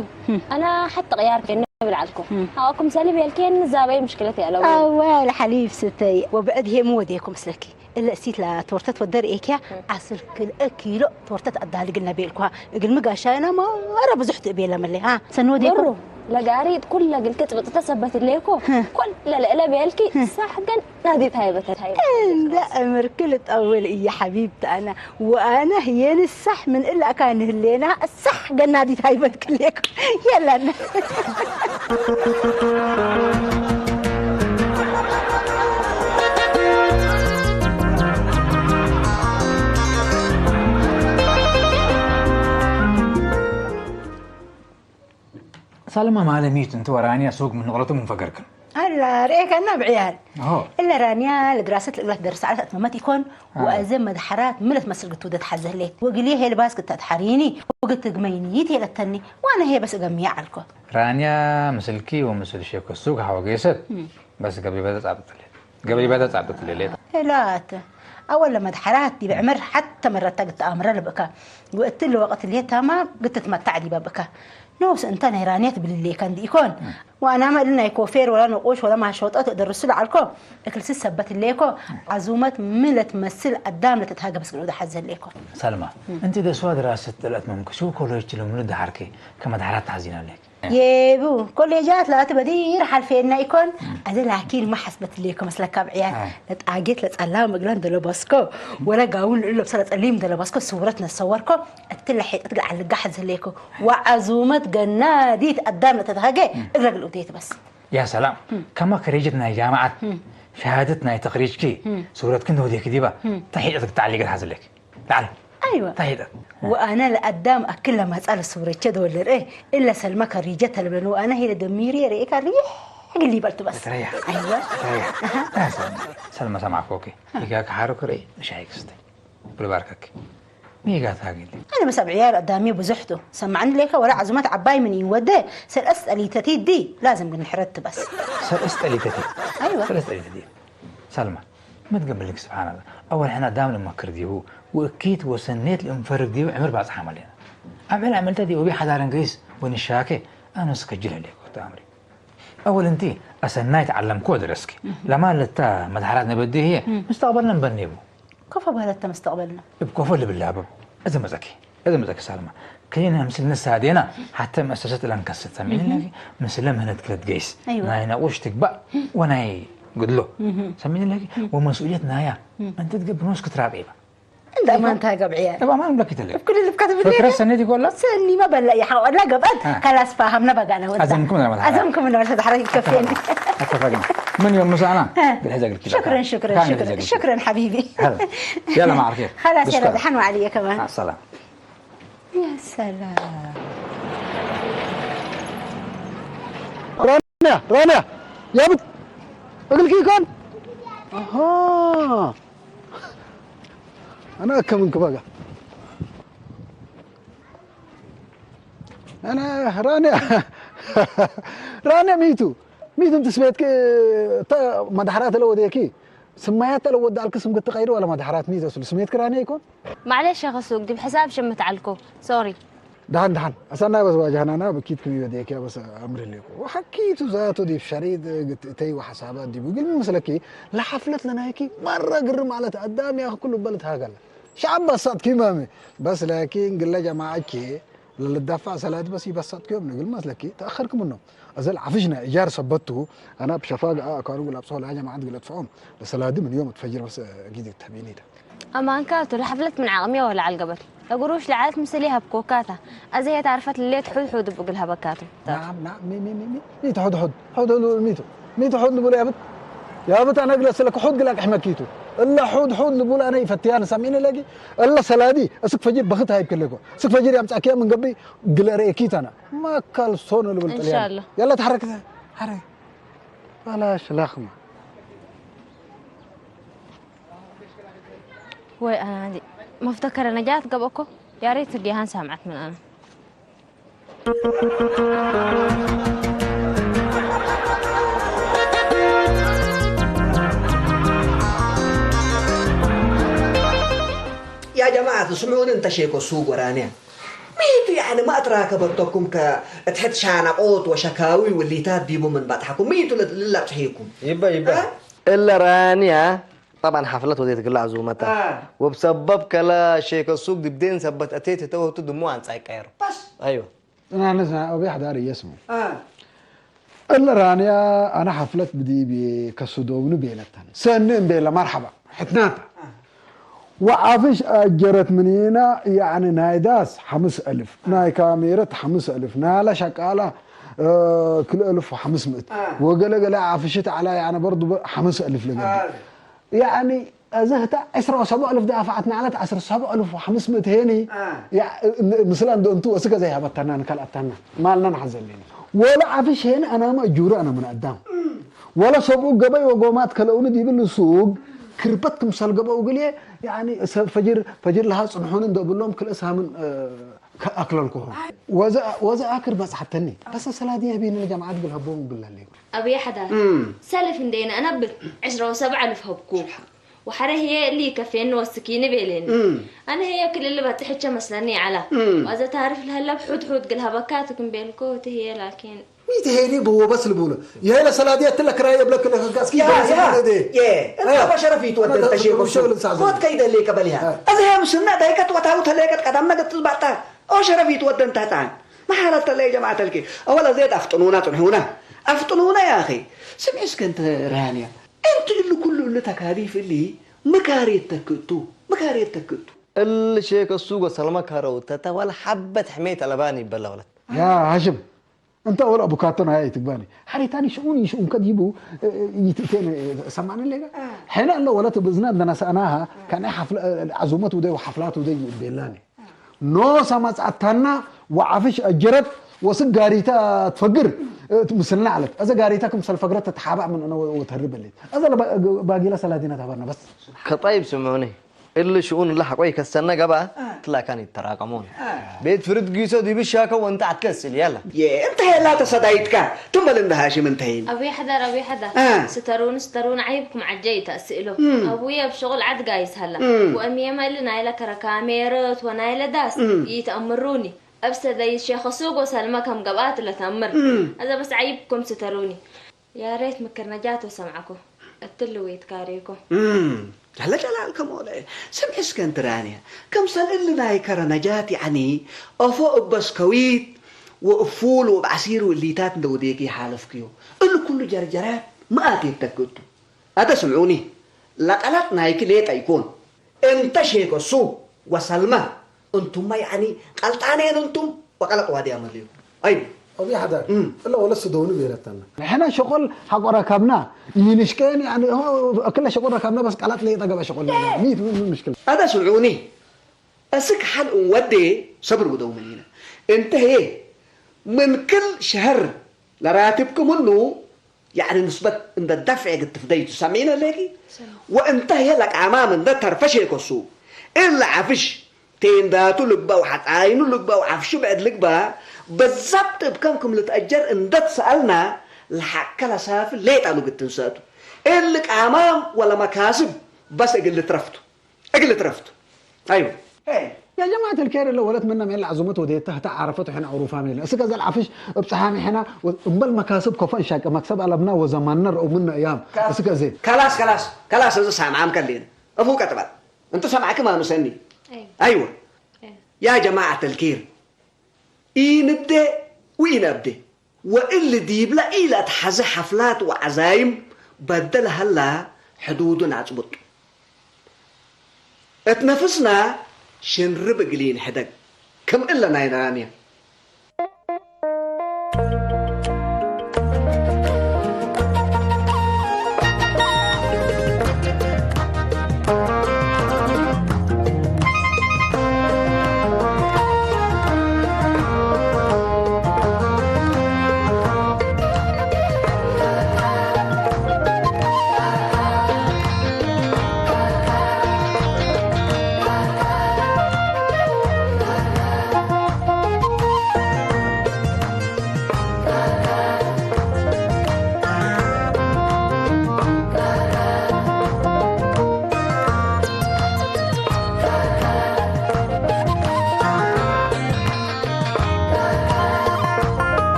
ኣና ሓቲ ቅያር ከነ ብልዓልኩ ኣዋኩም ሰሊ ቤልኬን ዛበይ ምሽክለት ያለው ኣዋ ለሓሊብ ስተይ ወብዕድ ሄሙ ወዴኩም ስለኪ እለ እሲት ላ ቶርተት ወደር ኤኪያ ዓስር ክልእ ኪሎ ቶርተት ኣዳልግልና ቤልኳ እግል ምጋሻ ና ማራ ብዙሕ ትእቤላ መለ አ ሰን ወዴኩም ለጋሪት ኩለ ግልክት ብጥተ ሰበት ሌኮ ኮል ለልእለ ቤልኪ ሳሕገን ናዲት ሃይበተት ሃይበ እንደ እምርክ ልጠውል እየ ሓቢብቲ ኣና ወኣና ህየ ንሳሕ ምን እላእካ ንህሌና ሳሕ ገናዲት ሃይበትክሌኩ የለን ሳልማ ማለ ሚት እንተ ወራንያ ሱግ ምን ንቕረቱ ምን ፈገርክን ኣላ ርኤከና ብዕያል እለ ራንያ ለድራሰት ልእግላት ደርስ ዓለት ኣትመመት ይኮን ወእዘ መድሓራት ምለት መስል ግትውደት ሓዘሌት ወግልየ ሄልባስ ግተትሓሪኒ ወግትግመይኒ ይትሄለተኒ ዋነ ሄ በስ እገምያ ዓልኮ ራንያ ምስልኪ ወምስል ሸኮ ሱግ ሃወጌሰት በስ ገቢበ ተጻብጥሌት ገቢበ ተጻብጥሌት ሄላት ኣወለ መድሓራት ዲብ ዕምር ሓተ መረታ ግተኣምረ ልብእካ ወእትል ወቅት ሌታማ ግትትመታዕ ዲበ ብእካ ኖስ እንተ ናይ ራንያ ትብልሌካ እንዲ ኢኮን ወኣናመ እሊ ናይ ኮፌር ወላ ንቁሽ ወላ ማሾጦ ትእደርሱ ለዓልኮ እክልሲ ሰበት እሌኮ ዓዙመት ሚ ለትመስል ኣዳም ለተትሃገ በስ ግልኡ ደሓዘ እሌኮ። ሰልማ፣ እንቲ ደስዋ ድራሰት ጥልአት መምክሹ ኮሌጅ ትልምሉ ደሓርኪ ከመ ደሓራት ተሓዚና እሌክ። የቡ ኮሌጃት ላቲ በዲር ሓልፌና ኢኮን ኣዘ ላኪን ማ ሓስበት እሌኮ መስለካ ብዕያል ለጣጌት ለጸላም እግረን ደለበስኮ ወላ ጋውን ልዑል ለብሰ ለጸሊም ደለበስኮ ስውረት ነሰወርኮ እትለ ሒጠት ግልዓል ልጋሕ ዝህሌኮ ወዓዙመት ገናዲት ኣዳም ለተትሃገ እግረ ግልኡቴት በስ። ያ ሰላም፣ ከማ ከሪጅት ናይ ጃምዓት ሸሃደት ናይ ተኽሪጅኪ ሱረትኪ እንተ ወዴኪ ዲባ፣ ታይ ሒጠት ግትዓሊገት ሓዝለኪ? ላዕል። ኣይወ። ታይ ሒጠት? ወኣነ ለኣዳም ኣክል ለመጻ ለሱረቸ ዶልር፣ እለ ሰልመ ከሪጀት ተልብለን ወኣነ ሄለ ደሚሪ ርኤካ ሪሕ ግል ይበልቱ በስ። ትረያ። ኣይወ። ትረያ። ያ ሰልመ፣ ሰልመ ሰማዕኮኪ። ኢጋ ከሓርኩ ርኢ፣ ንሻሂ ክስተ። ብልባርከኪ። ሜጋ ታግሊ። ኣነ መሳብ ዕያር ኣዳሚ ብዙሕቱ። ሰማዕኒ ሌከ ወላ ዓዙመት ዓባይ ምን ይወደ ሰልአስ ጠሊተቲ ዲ ላዝም ግን ሕረት ትበስ። ሰልአስ ጠሊተቲ። ኣይዋ። ሰልአስ ጠሊተቲ። ሳልማ። ما تقبلك سبحان الله. أول حنا دام نمكر ديبو، وأكيد وسنيت الأنفرق ديبو عمر بعض حملنا. عمل عملت ديبو بي حدا رنقيس ونشاكي، أنا سكجل عليك وقت أمري. أول أنتي أسنايت علم كود رسكي. لما لتا مدحرات نبدي هي، مستقبلنا نبنيبو. كفى بهذا مستقبلنا. بكفى اللي بالله بابو. إذا مزكي. إذا مزكي سالمة. كلنا مثل الناس هادينا، حتى مؤسسة لم كست سمين لك، مثل لم هنت كلت جيس. أيوة. ناي نقوش تكبأ، وناي قدلو. سمين لك، ومسؤوليتنا يا. أنت تقب نوس كتراب إيبا. أنت ما أنت قبعيا. طبعا ما نملك تلك. بكل اللي بكتب لي. فكرة سنة دي كلها؟ سني ما بلا يا حاول لا قبعت. ها. خلاص فهمنا بقى أنا وأنت. أزمكم أنا ولا؟ أزمكم أنا ولا تحرك كفين. اتفقنا. من يوم مسانا؟ ها. بالحزق كده. شكرًا، شكرًا، كان شكرًا. بالحزق كده. شكرًا حبيبي. هلا. يلا مع الخير. خلاص يا بسكرة. رضا، حنوا علي كمان. مع السلامة. يا سلام. رانيا، رانيا، يا بت، أقول كي كان؟ أها. أنا كم من كباقة. أنا رانيا. رانيا ميتو. ميتو أنت سمعت كي، تا، مدحرات لو ديكي. سميات لو ودع القسم قلت غيره ولا مدحرات ميزة سل. سمعت كرانيا يكون؟ معلش يا خسوق، دي بحساب شمت علكو. سوري. دهان، دهان. أصلًا بس واجهنا أنا بكيت كم يوديك يا بس أمر ليكو. وحكيت ذاته دي في شريط قلت تي وحسابات دي. بقول من مسلكي، لا حفلت لنا هيك مرة قرم على تقدام يا أخي كله بلد هاقل. شعب بسط كمامي. بس لكن قل لي جماعة كي، للدفع سلاد بس يبسط كيوم نقول مسلكي، تأخركم منه. أزل عفشنا إيجار سبته، أنا بشفاقة، آه، كانوا يقول أبصر لا جماعة قلت فعهم. لسلادي من يوم تفجر بس، آه، أكيد تهبيني ده. أما أنكاتو لحفلت من عقمية ولا على القبر؟ لقروش لعالت مسليها بكوكاتها. أزي هي تعرفت اللي تحود حود بقلها بكاتو. نعم، نعم، مي، مي، مي، مي. مي تحود حود. حود حود ميتو. مي تحود لبول يا بت. يا بت أنا أقلس لك حود قلك أحمد كيتو. إلا حود حود لبول أنا يفتيان سامعين لقي. إلا سلادي. أسك فجر بخت هاي بكلكو. أسك فجر يا متأكيا من قبي. قل ريكيت أنا. ما كال صون لبول إن شاء الله. يلا تحرك. حرك. بلاش لخمة. ወይ ኣናዲ መፍተከረ ነጃት ገብአኮ ያሬት ዲሃን ሳምዓት ምን ኣነ يا جماعة اسمعوني انت شيكو السوق ورانيا. ميتو يعني ما اتراكبتكم كتحت شانقوت وشكاوي واللي تات ديبو من بطحكم ميتو للا تحيكم. يبا يبا. إلا رانيا طبعا حفلات وديت قلع زومتا. وبسبب كلا شيك السوق دي بدين سبت أتيت تو تو دموع عن سايكايرو. بس. أيوة. أنا نزع أبي حداري يسمو. እለ ራንያ ኣነ ሓፍለት ብዲብ ከስዶውኒ ቤለተን። ሰኒ እምቤለ መርሐባ ሕትናታ። ወዓፍሽ ኣጀረት ምኒና ያዕኒ ናይ ዳስ ሓምስ ኣልፍ ናይ ካሜረት ሓምስ ኣልፍ ናላ ሸቃላ ክልኤ ኣልፍ ወሓምስ ምእት ወገለ ገለ ዓፍሽት ዓላ ያዕኒ በርዱ ሓምስ ኣልፍ ለገደ ያዕኒ እዛ ህታ ዕስራ ወሰብዓ ኣልፍ ደኣፈዓት ንዓለት ዓሰርተ ሰብዓ ኣልፍ ወሓምስ ምእት ሄኒ ምስላ እንዶ እንቱ ወስከ ዘይሃበታና ንካልኣታና ማልና ንሓዘለኒ ወላ ዓፍሽ ሄኒ ኣናማ እጁሪ ኣነ ምን ኣዳም ወላ ሰብኡ ገበይ ወጎማት ከለኡኒ ዲብል ሱግ ክርበት ክምሰል ገበኡ ግልየ ያኒ ሰብ ፈጅር ፈጅር ለሃ ጽንሑኒ እንዶ ብሎም ክልእ ሳምን ኣክለልኩኹም ወዛ ኣክር በጽሓተኒ በሰ ሰላዲ የቢኒ ንጀማዓት ግል ሀቦም ግላለዩ ኣብያ ሓዳር ሰልፍ እንዴ ነእነብር ዕስራ ወሰብዓ ልፍሀብኩ ወሓረ ህየ እሊ ይከፌኒ ወስኪኒ ቤሌኒ ኣነ ህየ ክልል በጽሕቸ መስለኒ ዓላ ዋዘ ታርፍ ለህለብ ሑድ ሑድ ግልሀበካ ትክምቤልኮ እቲ ህየ ላኪን ميت هيري بو بس البولة يا هلا سلادية تلا كراي يبلك لك قاسكي يا يا يا انت بشرف يتودن تشيكو شو لسا كوت كيدا ليك بليها اذا هم سنة دايكت وتاوت ليكت قدام نقت البعتا او شرف يتودن تاتان ما حالت لي جماعة الكي اولا زيد افطنونا تنحونا أفطنونا يا أخي سمع اسك أنت رانيا أنت اللي كل اللي تكاليف اللي مكاري تكتو مكاري تكتو الشيك السوق سلمى كارو تتا ولا حبة حميت ألباني بلا ولد يا هاشم أنت ولا أبو كاتنا هاي تقباني حري تاني شؤوني شؤون كد يبو يتئتين سمعنا لنا حين الله ولا تبزنا عندنا سأناها كان حفل عزومات ودي وحفلات ودي بيلاني ኖሳ መጽኣታና ወዓፍሽ ኣጀረት ወስግ ጋሪታ ትፈግር ምስልና ዓለት እዘ ጋሪታ ክምሰል ፈግረት ተተሓባእ ምን እነ ወተህርበለይ እዘ ባጊላ ሰላዲና ታባና በስ ከጣይብ ስምዑኒ እሊ ሽኡን እሊ ሓቆይ ከሰነ ገባ ትላካን ይተራቀሙን። ቤት ፍርድ ጊሶ ዲብሻከ ወንታ ኣትከስል ያላ። የእንተ ሄላ ተሰዳይትካ ትመል እንደ ሃሽም እንተይን ኣብ ይሕደር ኣብ ይሕደር እ። ስተሩን ስተሩን ዓይብኩም ዓጀ ይተእስእሎ። ኣቡየ ኣብ ሸቁል ዓድጋ ይስሃላ። ወእምየ መል ናይለ ከረካ ሜሮት ወናይለ ዳስ ይተእምሩኒ። ኣብ ሰደይ ሸኸ ሱጎ ሰልመ ከም ገብኣት ለተምር። ኣዘ በስ ዓይብኩም ስተሩኒ። ያሬት ምክር ነጃቶ ሰምዓኮ። እትልዌት ካሬኮ። ጃለ ጀላል ከሞለ ስምዒ እስከ እንትራንያ ከምሰል እሊ ናይ ከረ ነጃት ያኒ ኦፎ እበስ ከዊት ወእፉል ወብዓሲር ውሊታት እንደ ወዴኪ ሓለፍክዮ እሉ ኩሉ ጀርጀራት መኣት የተክቱ ኣተ ስምዑኒ ለቀላት ናይኪ ሌጣ ይኮን እንተ ሼከሱ ወሰልመ እንቱማ ያኒ ቀልጣኔን እንቱም ወቀለጥ ዋድያ መሊዩ ኣይ أبي حدا إلا ولا سدوني بيرتنا ሕነ ሸቆል ሓቆ ረከብና ይንሽቀን ያኒ ክለ ሸቆል ረከብና በስ ቃላት ለየጠገበ ሸቆል ሚት ምሽክል ኣደ ስምዑኒ እስክ ሓል እንወዴ ሰብር ውደው መሊና እንተ ሄ ምን ክል ሸህር ለራትብክ ምኑ ያዕኒ ንስበት እንደ ዳፍዕ ግትፍ ደይቱ ሰሚዕነ ሌኪ ወእንተ ሄ ለቃማም እንደ ተርፈሽ የኮሱ እለ ዓፍሽ ቴንዳቱ ልግባ ወሓፃይኑ ልግባ ወዓፍሹ ብዕድ ልግባ በዛብጥ እብከም ክም ልትአጀር እንደት ሰአልና ለሓከ ለሳፍ ሌጣ ሉግት ትንሰእቱ እሊ ቃማም ወለ መካስብ በስ እግል ልትረፍቱ እግል ልትረፍቱ አይወ يا جماعة الكير اللي ولت منا من العزومة وديتها تعرفت وحنا عروفها من الأسكة زي العفش بصحامي حنا أمبل مكاسب كفن شاك مكسب على بنا وزماننا رؤمنا أيام أسكة زي ከላስ ከላስ ከላስ እዚ ሳምዓም ከሊን እፉ ቀጥበል እንቱ ሰምዓክ ማኑ ሰኒ أيوة. ኣይወ أيوة. ያ ጀማዓት ልኪር ኢንብደ ወኢነብደ ወእል ዲብላ ኢላ ተሓዘ ሓፍላት ወዓዛይም በደል ሃላ ሕዱዱን ኣጽቡጥ እት ነፍስና ሽንርብ እግሊን ሕደግ ከም እለ ናይ ነራንያ